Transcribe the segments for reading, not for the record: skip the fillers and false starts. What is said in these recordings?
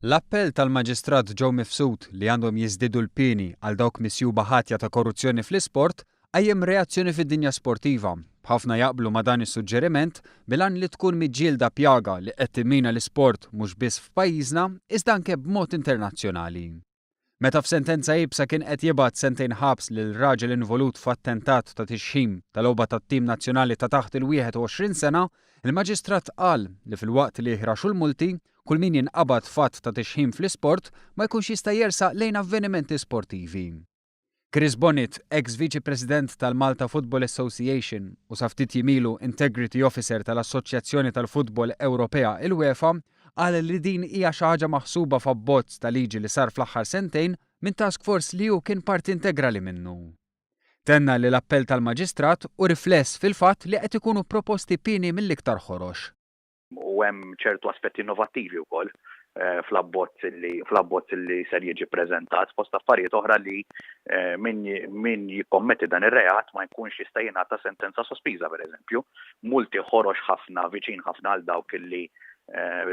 L-appell tal-Maġistrat Joe Mifsud li għandhom jiżdiedu l-pieni għal dawk misjuba ħatja ta' korruzzjoni fl-isport qajjem reazzjoni fid-dinja sportiva, b'ħafna jaqblu ma' dan is-suġġeriment bil-għan li tkun miġġielda pjaga li qed timmina l-isport mhux biss f'pajjiżna iżda anke b'mod internazzjonali. Meta f'sentenza iebsa kien qed jibgħat sentejn ħabs lil raġel involut f'attentat ta' tixħim ta' logħba tat-tim nazzjonali ta' taħt il-21 sena, il-Maġistrat qal li filwaqt li jiħraxu l-multi, kull min jinqabad f'att ta' tixħim fl-isport ma jkunx jista' jersaq lejn avvenimenti sportivi. Chris Bonnitt, eks Viċi President tal-Malta Football Association u sa ftit jiem ilu Integrity Officer tal-Assoċjazzjoni tal-Futbol Ewropea il-UEFA, qal li din hija xi ħaġa maħsuba f'abbozz ta' liġi li sar fl-aħħar sentejn minn task force li hu kien parti integrali minnu. Tenna li l-appell tal-Maġistrat hu rifless fil-fatt li qed ikunu proposti pieni mill-iktar ħorox. U hemm ċertu aspetti innovattivi wkoll fl-abbozz li fl-abbozz li ser jiġi ppreżentat fost affarijiet oħra li min min jikkommetti dan ir-reat ma jkunx jista' jingħata sentenza sospiża pereżempju. Multi ħorox ħafna viċin ħafna għal dawk li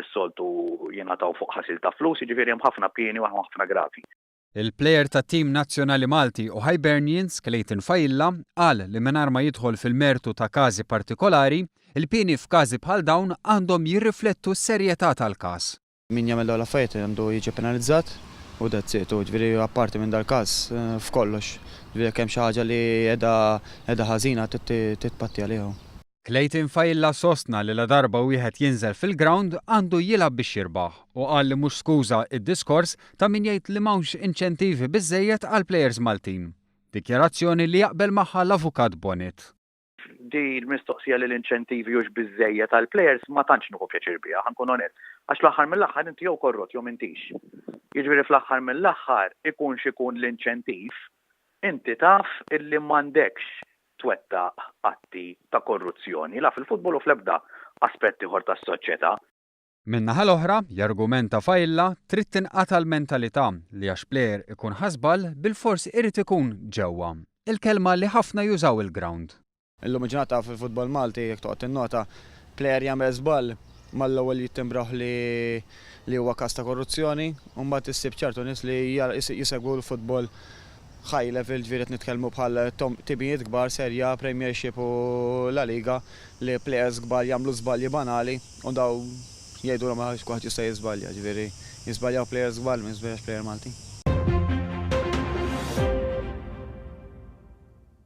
s-soltu jingħataw fuq ħasil ta' flus, jiġifieri hemm ħafna pieni u ħafna gravi. Il-plejer tat-tim nazzjonali Malti u Hibernians, Clayton Failla, qal li mingħajr ma jidħol fil-mertu ta' każi partikolari, il-pieni f'każi bħal dawn għandhom jirriflettu s-serjetà tal-każ. Min jagħmel dawn l-affarijiet għandu jiġi penalizzat u that's it. U ġifieri apparti minn dal-każ f'kollox. Ġifieri jekk hemm xi ħaġa li qiegħda qiegħda ħażina trid tpatti għaliha. Clayton Failla sostna li ladarba wieħed jinżel fil-grawnd għandu jilgħab biex jirbaħ u qal li mhux skuża d-diskors ta' min jgħid li m'hawnx inċentivi biżżejjed għall-plejers Maltin. Dikjarazzjoni li jaqbel magħha l-Avukat Bonnitt. Din il-mistoqsija li l-inċentivi hux biżżejjed għall-plejers ma tantx nieħu pjaċir biha, ħa nkun onest. Għax fl-aħħar mill-aħħar inti jew korrott jew m'intix. Jiġifieri fl-aħħar mill-aħħar ikun x'ikun l-inċentiv, inti taf illi m'għandekx twettaq atti ta' korruzzjoni, la fil-futbol u fl-ebda aspett ieħor tas-soċjetà. Min-naħa l-oħra, jargumenta Failla, trid tinqata' l-mentalità li għax plejer ikun ħa żball, bilfors irid ikun ġewwa. Il-kelma li ħafna jużaw il-grawnd. Illum il-ġurnata fil-futbol Malti, jekk toqgħod tinnota, plejer jagħmel żball, mal-ewwel jittimbrawh li li huwa każ ta' korruzzjoni, u mbagħad issib ċertu nies li jsegwu l-futbol high level, ġifieri qed nitkellmu bħal timijiet kbar, Serie A, Premiership u La Liga, li players kbar jagħmlu żbalji banali u dawn jgħidulhom għax kulħadd jista' jiżbalja, ġifieri jiżbaljaw players kbar ma jiżbaljax player Malti.